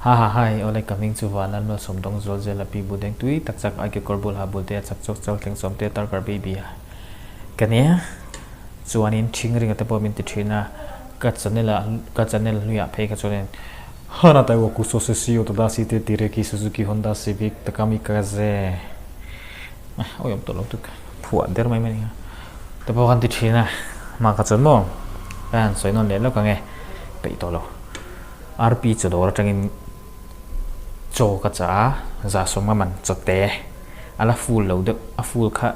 Ha ha hai, awle ka hming chu Van Lalmalsawm dawng zual zel a pi bu deng tui tak chak ai kekawr bul ha bul te a chak chawk chal thleng sawm te tarkar baby a ka nia chuanin thing ringa te pawh min ti thin a ka channel ah ka channel hluiah phei kha chuanin Hana tai wa kuso se si otoda si te tireki Suzuki Honda Civic Takami Kaze awi awm tawh lo tuk phuah der mai mai a nia te pawh khan ti thin a mah ka chuan maw ka han sawi nawn leh lawk ang e peih tawh lo. RP chaw dawr atangin chaw ka chah a, za sawm nga man chawte a la full lo deuh, a full kha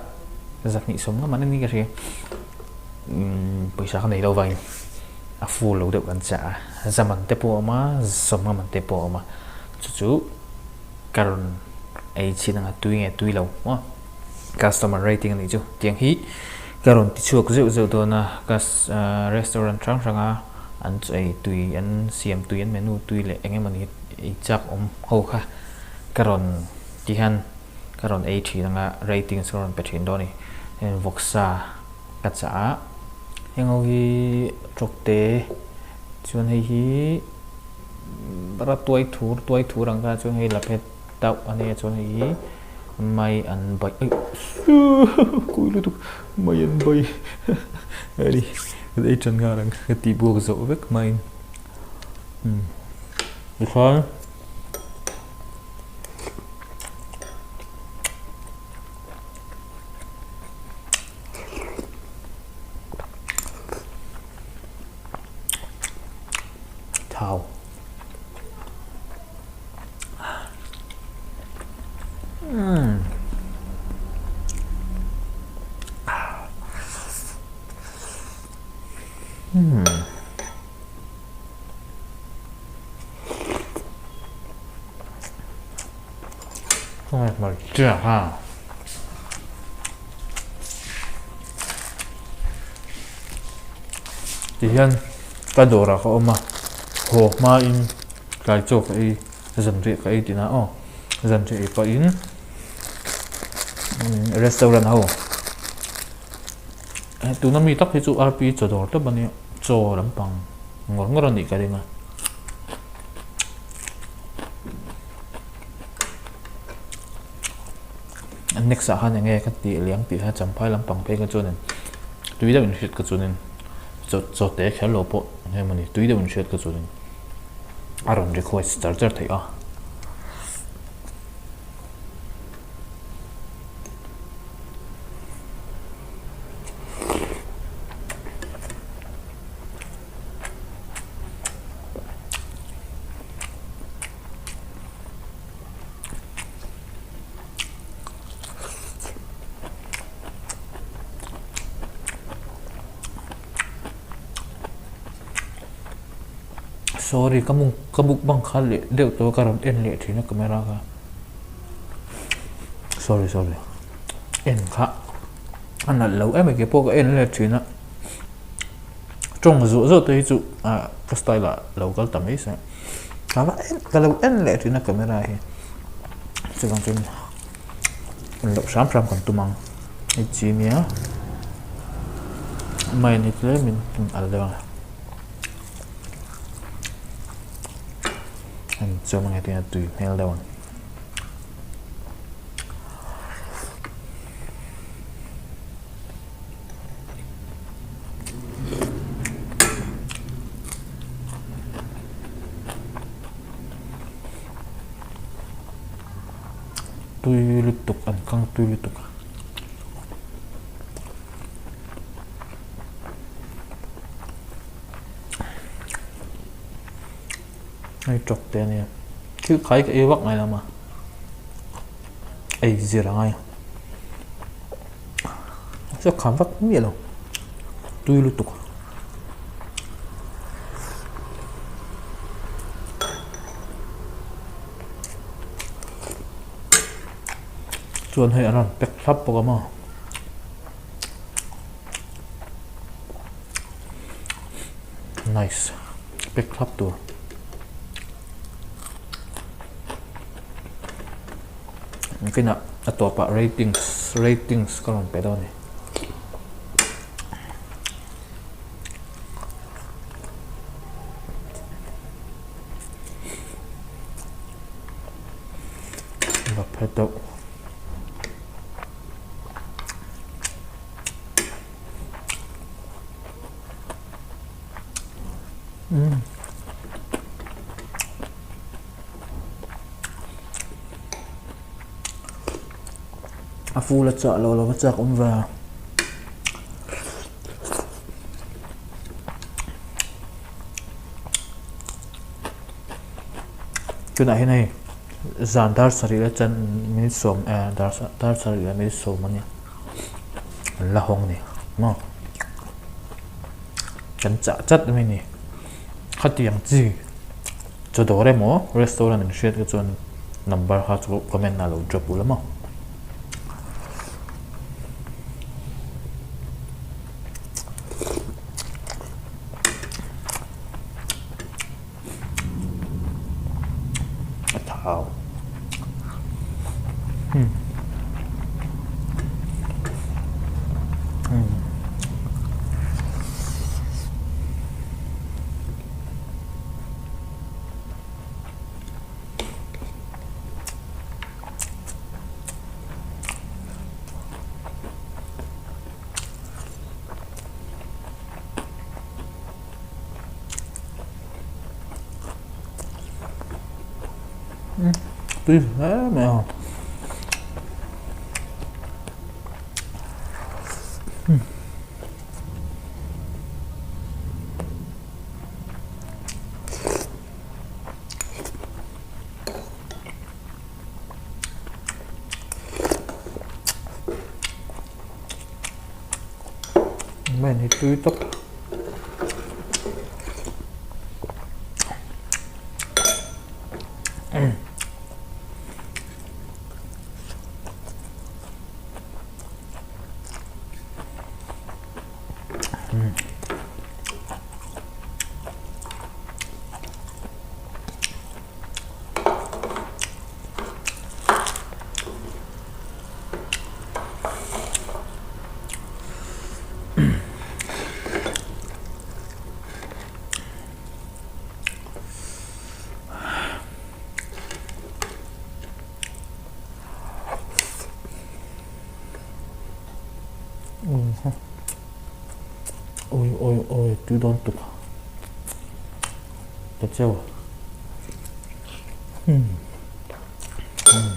zahnih sawm nga man a ni ka hria, umm pawisa ka nei lo vangin a full lo deuh kan chah a, za man te pawh a awm a, sawm nga man te pawh a awm a, chu chu ka rawn ei chhin anga tui nge tui lo maw customer rating a nih chu tiang hi ka rawn ti chhuak zeuh zeuh dawn a, restaurant hrang hrang a. An chaw ei tui, an siam tui, an menu tui leh eng emawni ei chak awm ho kha ka rawn ti hian ka rawn ei thin anga ratings ka rawn pe thin dawn a ni. Heng vawksa ka chah a, heng ho hi tawkte chuan hei hi ra tuai thur tuai thur ang kha chuan hei laphet tauh a nia chuan hei hi mai an bai aih kawi lutuk mai an bai a ni. Kan ei tan nghal ang ka tih buak zawh vek hmain umm tikhan thau umm. Hmm. Hmarcha ha. Tihian ka dawrah ka awm a, haw hmain tlai chaw ka ei, zanriah ka ei tihna aw. Zanriah ei pahin restaurant ho. Tuna mi tak hi chu RP chaw dawr tawp a nia, chaw lampang ngawr ngawr a nih ka ring a. Next ah khan enge ka tih liang tih kha champhai lampang phei kha chuanin tui deuh in hriat ka chuanin chaw chaw te kher lo pawh eng emaw ni tui deuh in hriat ka chuanin a rawn request char char theih a. Sorry ka muk ka mukbang kha leh deuh tawh a ka rawn en leh thin a camera kha. Sorry sorry en kha a nalh lo em ke pawh ka en let thin a tawng zuah zuah te hi chu ah ka style ah lo kal ta mai se ka la en ka lo en leh thin a camera hi chuvang chuan en loh hram hram kan tum ang hei chi nia mai ni tlem in al deuh ang. Heng chuan ang hetiang a tui hmel deuh ang. Tui lutuk an kang tui lutuk a. Hei tawk te ania thil khai ka ei vak ngai lo ma ei zir a ngai a kham vak miah lo tui lutuk chuan hei an rawn pack thlap bawk a maw. Nice pack thlap tur nakinah a tawpah ratings ratings ka rawn pe dawn a ni. Hret deuh. A full a chah lo lo va chak awm ve a. Tunah hian hei zan dar sarih la chan minute sawm eh dar dar sarih leh minute sawm a nia an la hawng a ni maw kan chah chat mai a ni khatiang chi chaw dawr emaw restaurant an hriat te chuan number kha chu comment ah lo drop ula maw. A thau. Hmm. Hmm. Tui hle mai a. Man hi tui tawp. Oi oi oi tui dawn tuk ta cheu hmm. Hmm.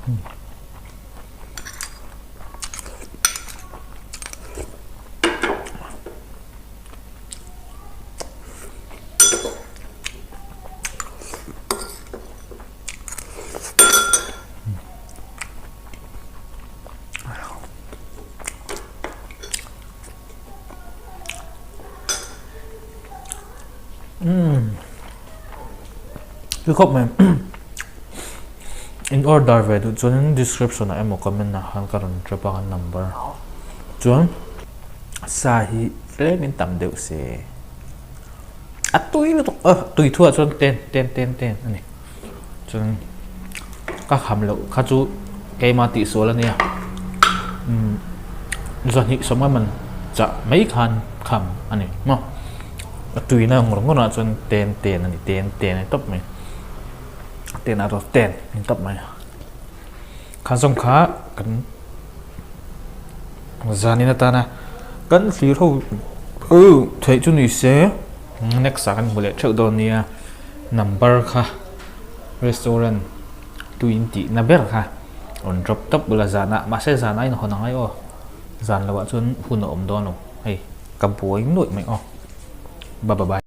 Umm Tui khawp mai in order ve duh chuanin description ah emaw comment ah khan ka rawn drop ang a number chuan sa hi tlem in tam deuh se a tui lutuk a tui thuah chuan ten ten ten ten a ni chuan ka kham loh kha chu keimah tih sual a nia umm zahnih sawm a man chah mai khan kham a ni maw a tuina ngawr ngawr ah chuan ten ten a ni ten ten a ni tawp mai ten out of ten a ni tawp mai kha zawng kha kan zanin atana kan thlir ho theih chu ni se next ah kan hmu leh theuh dawn nia number kha restaurant tuin tih na ber kha rawn drop tawp bula zanah mahse zanah a inhawn angai aw zan loh ah chuan hun a awm dawn lo hei ka buai nuaih mai aw bye bye.